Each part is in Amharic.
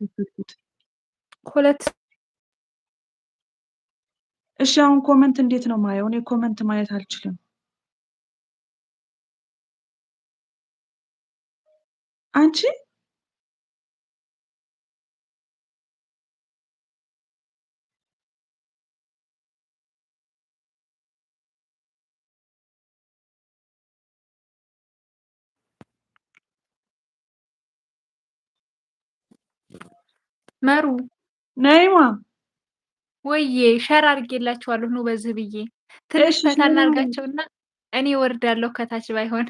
የከፈትኩት። ሁለት። እሺ አሁን comment እንዴት ነው ማየው? እኔ comment ማየት አልችልም። አንቺ። መሩ። ነይማ። ወዬ፣ share አድርጌላችኋለሁ። ኑ በዚህ ብዬ ትንሽ እሺ። ፈታ share እናድርጋቸውና እኔ ወርዳለሁ ከታች ባይሆን።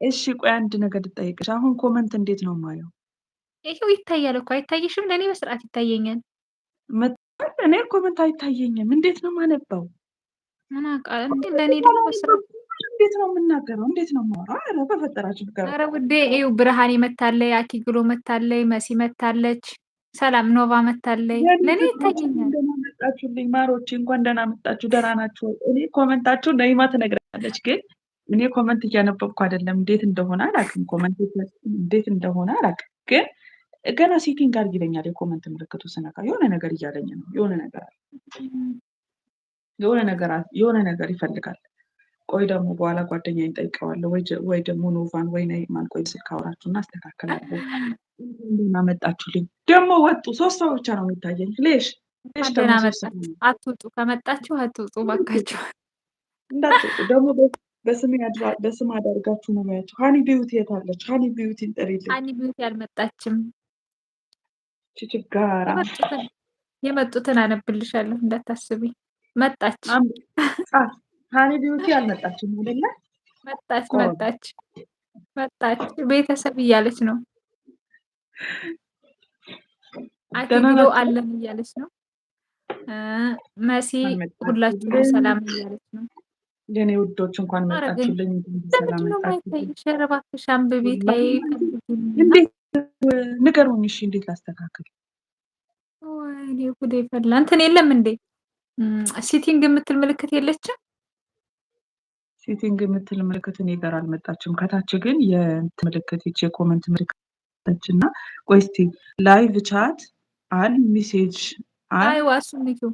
እሺ፣ ቆይ አንድ ነገር ልጠይቅሽ። አሁን comment እንዴት ነው ማየው? ይሄው ይታያል እኮ፣ አይታይሽም? ለእኔ በስርዓት ይታየኛል። መጥቷል። እኔ comment አይታየኝም። እንዴት ነው ማነበው? ምን አውቃለሁ እንዴ? ለእኔ ደግሞ በስርዓት እንዴት ነው የምናገረው? እንዴት ነው የማወራው? ኧረ በፈጠራችሁ ንገሩ። ኧረ ውዴ፣ ይኸው ብርሃኔ መታለይ፣ አኪግሎ መታለይ፣ መሲ መታለች፣ ሰላም ኖቫ መታለይ። የኔ ለእኔ ፍቅሮች እንኳን ይታየኛል። ደህና መጣችሁልኝ ማሮቼ፣ እንኳን ደህና መጣችሁ። ደህና ናችሁ ወይ? እኔ comment ኣችሁ ነይማ ትነግረናለች፣ ግን እኔ comment እያነበብኩ አይደለም። እንዴት እንደሆነ አላውቅም። Comment እንዴት እንደሆነ አላውቅም። ግን ገና setting አድርግ ይለኛል። የ comment ምልክቱ ስነካ የሆነ ነገር እያለኝ ነው። የሆነ ነገር አለ። የሆነ ነገር ይፈልጋል። ቆይ ደግሞ በኋላ ጓደኛዬን ጠይቀዋለሁ፣ ወይ ደግሞ ኖቫን ወይ ነይማን። ቆይ ስልክ አወራችሁና አስተካክላለሁ። ደህና መጣችሁልኝ። ደግሞ ወጡ። ሶስት ሰው ብቻ ነው የሚታየኝ። ليش ليش እንኳን ደግሞ ደህና ሶስት ሰው መጣችሁ። ነው። አትውጡ፣ ከመጣችሁ አትውጡ ባካችሁ። እንዳትወጡ ደግሞ በስም አዳርጋችሁ ነው ያቸው። ሀኒ ቢዩቲ የት አለች? ሀኒ ቢዩቲን ጥሪልኝ። ሀኒ ቢዩቲ አልመጣችም። ችችጋራ። የመጡትን አነብልሻለሁ እንዳታስቢ። መጣች። ጻፍ። ሀኒ ቢዩቲ አልመጣችም አይደለ? መጣች። ቆይ። መጣች መጣች፣ ቤተሰብ እያለች ነው። ደህና አኪግሎ ናችሁ? አለን እያለች ነው። መሲ እንኳን ሁላችሁም መጣችሁልኝ። ሰላም እያለች ነው። የኔ ውዶች እንኳን ኧረ ግን መጣችሁልኝ። እንኳን በሰላም ለምንድን ነው መጣችሁልኝ። የማይታይሽ? ኧረ እባክሽ አንብቢ ተይ ፈልጊና። እንዴት ንገሩኝ። እሺ እንዴት ላስተካክል? ወይኔ ጉዴ ፈላ። እንትን የለም እንዴ? Setting የምትል ምልክት የለችም? Setting የምትል ምልክት እኔ ጋር አልመጣችም። ከታች ግን የእንትን ምልክት፣ ይቺ የ comment ምልክት እና ቆይ እስቲ live chat all message all። أيوه፣ እሱን ንኪው።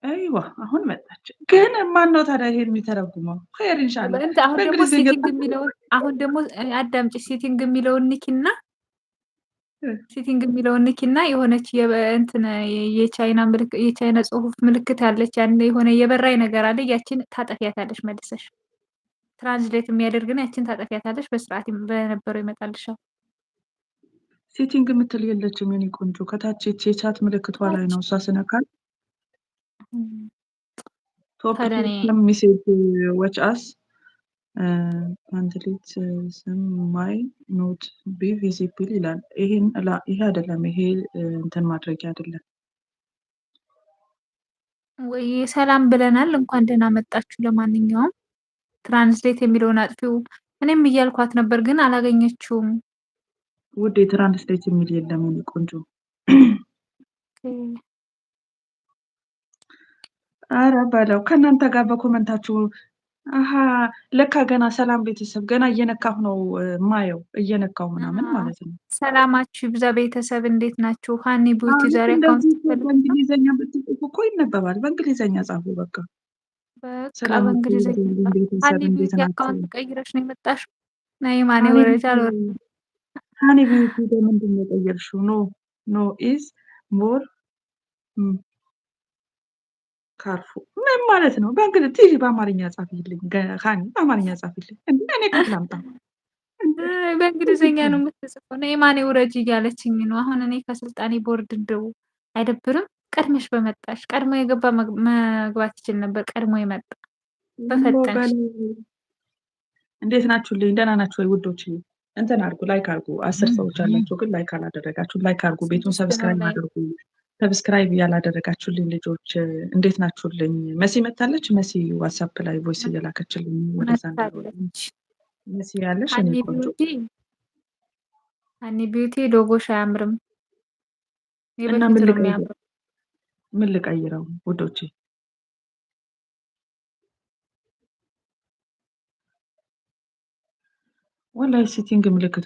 أيوه፣ አሁን መጣች። ግን ማን ነው ታዲያ ይሄን የሚተረጉመው? خير إن شاء الله። እንትን አሁን ደግሞ በእንግሊዝኛ setting የሚለውን፣ አሁን ደግሞ አዳምጪ፣ setting የሚለውን ንኪና፣ setting የሚለውን ንኪና የሆነች እንትን የቻይና ጽሁፍ ምልክት አለች። ያን የሆነ የበራይ ነገር አለ። ያችን ታጠፊያታለሽ መልሰሽ። Translate የሚያደርግን ያችን ታጠፊያታለሽ። በስርዓት በነበረው ይመጣልሻል። Setting የምትል የለችም የኔ ቆንጆ። ከታች ይቺ የ chat ምልክቷ ላይ ነው። እሷ ስነካል top ታዲያ እኔ message watch as አንትሊት ስም may not be visible ይላል። ይሄን ይሄ አይደለም። ይሄ እንትን ማድረጊያ አይደለም። ወይ ሰላም ብለናል። እንኳን ደህና መጣችሁ። ለማንኛውም translate የሚለውን አጥፊው። እኔም እያልኳት ነበር ግን አላገኘችውም። ውድ የ translate የሚል የለም የኔ ቆንጆ። አረ በለው፣ ከእናንተ ጋር በ comment ኣችሁ። አሀ፣ ለካ ገና ሰላም ቤተሰብ ገና እየነካሁ ነው ማየው፣ እየነካሁ ምናምን ማለት ነው። ሰላማችሁ ይብዛ ቤተሰብ፣ እንዴት ናችሁ? ሀኒ ቢዩቲ አዎ፣ ልክ ዛሬ account እንደዚህ እኮ ፈልግ ነው። በእንግሊዘኛ ብትጽፉ እኮ ይነበባል። በእንግሊዘኛ ጻፉ በቃ። በቃ ሰላማችሁ በእንግሊዘኛ ይብዛልኝ ጻፉ። ቤተሰብ፣ ሀኒ እንዴት ቢዩቲ ናችሁ? Account ቀይረሽ ነው የመጣሽው? ነይ ማኔ ሀኒ ወረጃ ቢዩቲ አልወርድም። ሀኒ ቢዩቲ በምንድን ነው የቀየርሽው? No, no is more careful ምን ማለት ነው? በእንግሊዝ ቲጂ በአማርኛ ጻፊልኝ። ሀኒ በአማርኛ ጻፊልኝ። እንዴ እኔ ከየት ላምጣ? እንዴ በእንግሊዘኛ ነው የምትጽፈው። ነይ ማኔ ውረጅ እያለችኝ ነው። አሁን እኔ ከስልጣኔ ቦርድ እንደው አይደብርም? ቀድመሽ በመጣሽ ቀድሞ የገባ መግባት ይችል ነበር። ቀድሞ የመጣ በፈጠንሽ። እንዴት ናችሁልኝ? ደህና ናችሁ ወይ ውዶች? እንትን አድርጉ፣ like አድርጉ። 10 ሰዎች አላችሁ ግን like አላደረጋችሁ። Like አድርጉ፣ ቤቱን 6 ነው Subscribe ላይ አድርጉ። Subscribe ያላደረጋችሁልኝ ልጆች እንዴት ናችሁልኝ? መሲ መታለች። መሲ ዋትሳፕ ላይ voice እየላከችልኝ ወደዛ እንዳልወጣ። መታለች። መሲ ያለሽ እኔ ሀኒ ቆንጆ። ቢዩቲ፣ ሀኒ ቢዩቲ ሎጎሽ አያምርም። እና የበፊቱ ምን ነው ልቀይር? የሚያምረው። ምን ልቀይረው ውዶቼ? ወላሂ setting ምልክት